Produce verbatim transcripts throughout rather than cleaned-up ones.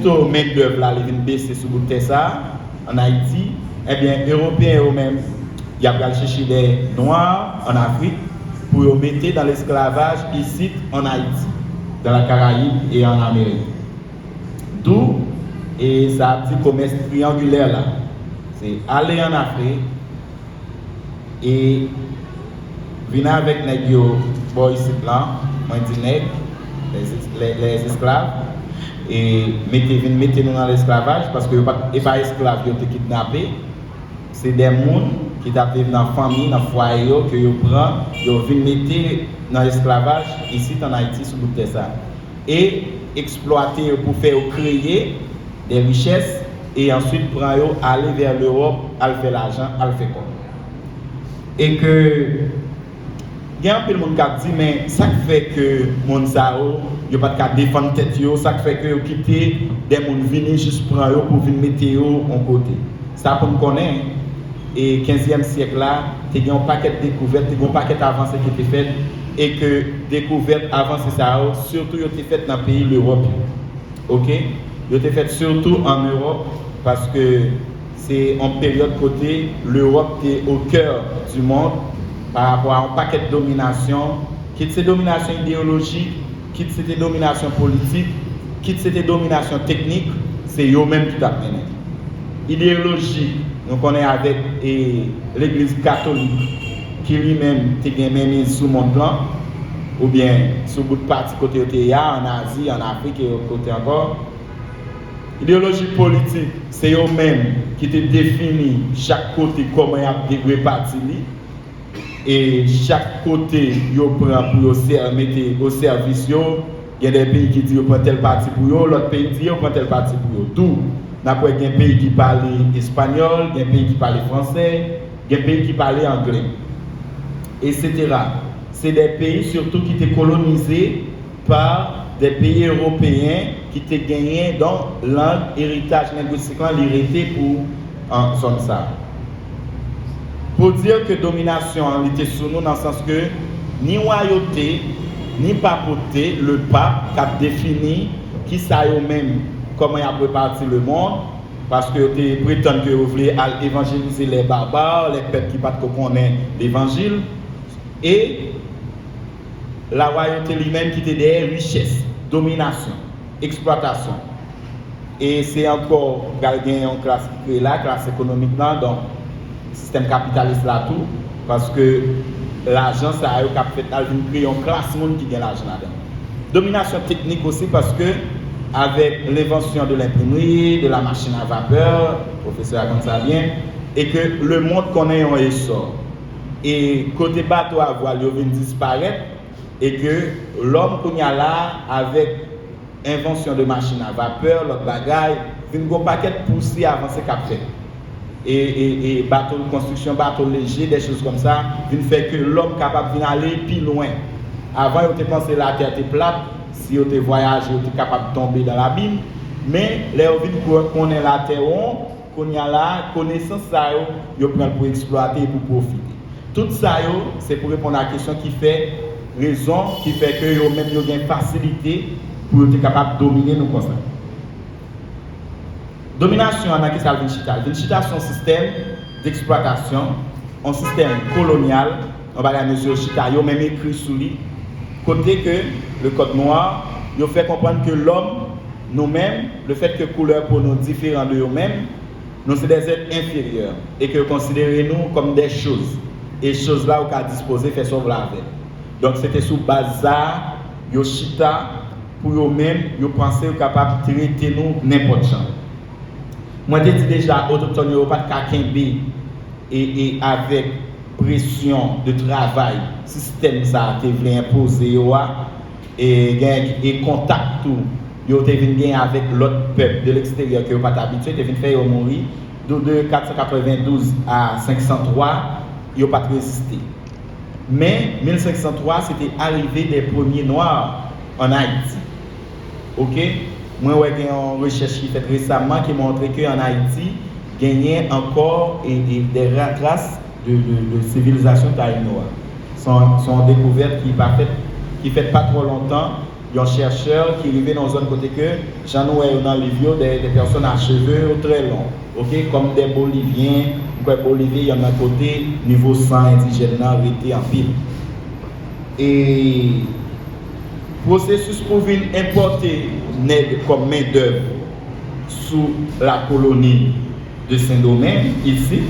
to mendèv la li vin bese sou bout tè sa a, ann Ayiti, ebyen, Ewopeyen yo menm, y ap pral chèche dè nwa ann Afrik pou yo mete nan lesklavaj isit ann Ayiti, dans la Caraïbe et en Amérique. D'où, e sa ap di komès triyangilè la. Se ale ann Afrik, e vin avèk nèg yo bò isit lan, mwen di nèg, les, les, les esclaves, e mete, vin mete nou nan lesklavaj, paske yo pa t, e pa esklav yo te kidnape, se de moun ki t ap viv nan fanmi, nan fwaye yo, ke yo pran, yo vin mete nan esklavaj isit ann Ayiti sou bout tè sa. E eksplwate yo pou fè yo kreye de richès e answit pran yo ale vè Lewòp, al fè lajan, al fè kòb. E ke gen anpil moun k ap di, men sa k fè ke moun sa yo, yo pa t ka defann tèt yo, sa k fè ke yo kite de moun vini jis pran yo pou vin mete yo yon kote. Sa pou n konnen, e kenzyèm syèk la, te gen yon pakèt dekouvèt, te gen yon pakèt avanse ki te fèt, e ke dekouvèt, avanse sa yo, sitou yo te fèt nan peyi Lewòp yo. Oke? Yo te fèt sitou ann Ewòp, paske se yon peryòd kote Lewòp te au cœur du monde pa rapò a yon pakèt dominasyon, kit se dominasyon ideyolojik, kit se te dominasyon politik, kit se te dominasyon teknik, se yo menm ki t ap mennen. Ideyoloji, nou konnen avèk, e, legliz katolik, ki li menm te gen menmiz sou mond lan, oubyen sou bout pati kote yo te ye a, ann Azi, ann Afrik e lòt kote ankò. Ideyoloji politik, se yo menm ki te defini chak kote kòman y ap de-, repati li. E chak kote yo pran pou yo sè-, mete o sèvis yo, gen de peyi ki di yo pran tèl pati pou yo, lòt peyi di yo pran tèl pati pou yo. D'où, n ap wè gen peyi ki pale espanyòl, gen peyi ki pale fransè, gen peyi ki pale anglè, etsetera. Se de peyi sitou ki te kolonize pa de peyi ewopeyen ki te genyen, donk, lang, eritaj lengwistik lan, li rete pou, an, zòn sa a. Pou dir ke dominasyon an, li te sou nou nan sans ke ni wayote, ni papote, le pape, k ap defini kisa yo menm, kòman y ap repati le mond, paske yo te pretann ke yo vle al evanjelize les barbares, les peuples ki pa t ko konnen levanjil, e lawayote li menm ki te dèyè richès, dominasyon, eksplwatasyon. E se ankò pral gen yon klas ki kreye la, klas ekonomik lan, donk, sistèm kapitalis la tou, paske lajan sa yo k ap fèt la, l vin kreye yon klas moun ki gen lajan ladan l. Dominasyon teknik osi, paske avèk lenvansyon de lenprimri, de la machin a vapè, pwofesè a konn sa byen, e ke lemonn konnen yon esò. E kote bato a vwal yo vin disparèt, e ke lòm kounye a la, avèk envansyon de machin a vapè, lòt bagay, vin gon pakèt pousi avanse k ap fèt. E, e, e bato, konstriksyon bato leje, de choz kòmsa, vin fè ke lòm kapab vin ale pi lwen. Avan, yo te panse latè te plat, si yo te vwayaje, yo te kapab tonbe dans l'abîme, men lè yo vin ko-, konnen latè won, kounye a la, konesans sa yo, yo pran l pou eksplwate e pou pwofite. Tout sa yo, se pou reponn a kesyon ki fè, rezon ki fè ke yo menm yo gen fasilite pou yo te kapab domine nou konsa. Dominasyon an nan kisa l vin chita? L vin chita sou yon sistèm deksplwatasyon, yon sistèm kolonyal, yon bagay mesye yo chita, yo menm ekri sou li, kote ke le code noir, yo fè konprann ke lòm, nou menm, le fèt ke koulè po nou diferan de yo menm, nou se de zèt enferyè e ke yo konsidere nou kòm de choz. E choz la ou ka dispoze fè sa w vle avè l. Donk, se te sou baz sa a, yo chita pou yo menm, yo panse yo kapab trete nou nenpòt jan. Mwen te di deja, otoktòn yo, yo pa t ka kenbe e, e avèk presyon de travay sistèm sa a te vle enpoze yo a, e gen e kontak tou yo te vin gen avèk lòt pèp de leksteryè ke yo pa t abitye, te vin fè yo mouri. De, de kat san katrevendouz a senk san twa, yo pa t reziste. Men, mil senk san twa, se te arive de premye nwa ann Ayiti. Oke? Mwen wè gen yon rechèch ki fèt resaman ki montre ke ann Ayiti, genyen ankò e, e de ra-, tras de, de, de sivilizasyon Tayino a. Se yon, se yon dekouvèt ki pa fèt, ki fèt pa twò lontan, yon chèchè ki rive nan yon zòn kote ke, jan nou wè yo nan liv yo, des, des personnes à cheveux très longs, ok, comme des Boliviens, m kwè Bolivye, y en a nan kote nivo san endijèn nan rete anpil. E pwosesis pou vin enpòte nèg kòm mendèv sou la koloni de Sendomeng, isit,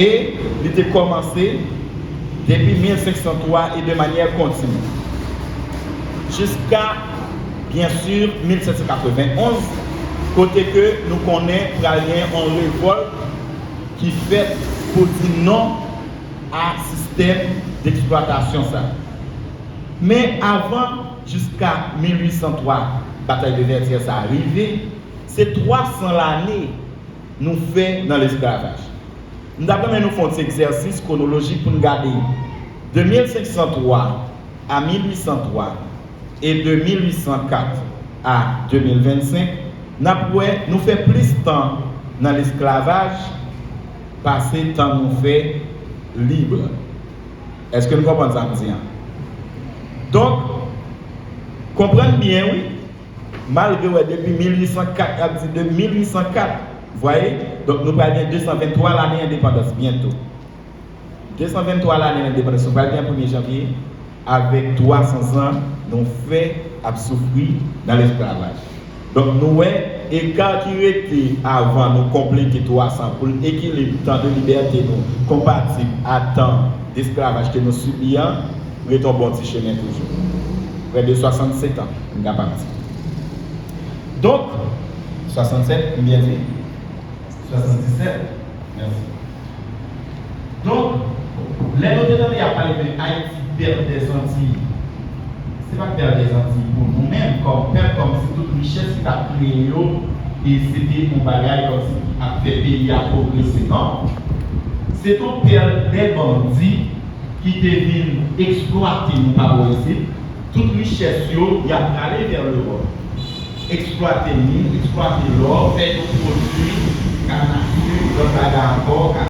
e li te kòmanse depi mil senk san twa e de manyè kontini, jiska, byen si, mil sèt san katrevenn onz, kote ke nou konnen pral gen yon revòlt ki fèt pou di non a sistèm deksplwatasyon sa. Men avan, jiska mil uit san twa, batay de Vètyè sa rive, se twa san lane nou fè nan lesklavaj. M t ap renmen nou fè yon ti egzèsis kwonolojik pou n gade de mil senk san twa a mil uit san twa e de mil uit san kat a de mil vennsenk, n ap wè nou fè plis tan nan lesklavaj pase tan nou fè lib. Èske n konprann sa m di an? Donk, konprann byen, wi. Malgre w wè depi mil uit san kat, y ap di de mil uit san kat, vwaye? Donk, nou pral gen de san venntwa lane endepandans byento. De san venntwa lane endepandans, nou pral gen premye janvye, avèk twa san zan nou fè ap soufri nan lesklavaj. Donk, nou wè, eka ki rete avan nou konplete twa san pou l ekilib tan de libète nou konpatib a tan desklavaj ke nou sibi an, rete yon bon ti chemen toujou. Prè de swasannsèt an, m kapab di. Donk, swasannsèt, m byen di? Swasanndisèt. Mèsi. Donk, lè nou te tande y ap pale de Ayiti, pèl dèzantiy, se pa pèl dèzantiy pou nou menm, kòm pèp, kòmsi tout richès ki t ap kreye yo, e se te yon bagay kòmsi ki ap fè peyi a pwogrese, non. Se te yon pèl dè bandi ki te vin eksplwate nou pa bò isit. Tout richès yo, y ap prale vè Lewòp. Eksplwate min, eksplwate lò, fè yo pwodui, kanapye, lòt bagay ankò,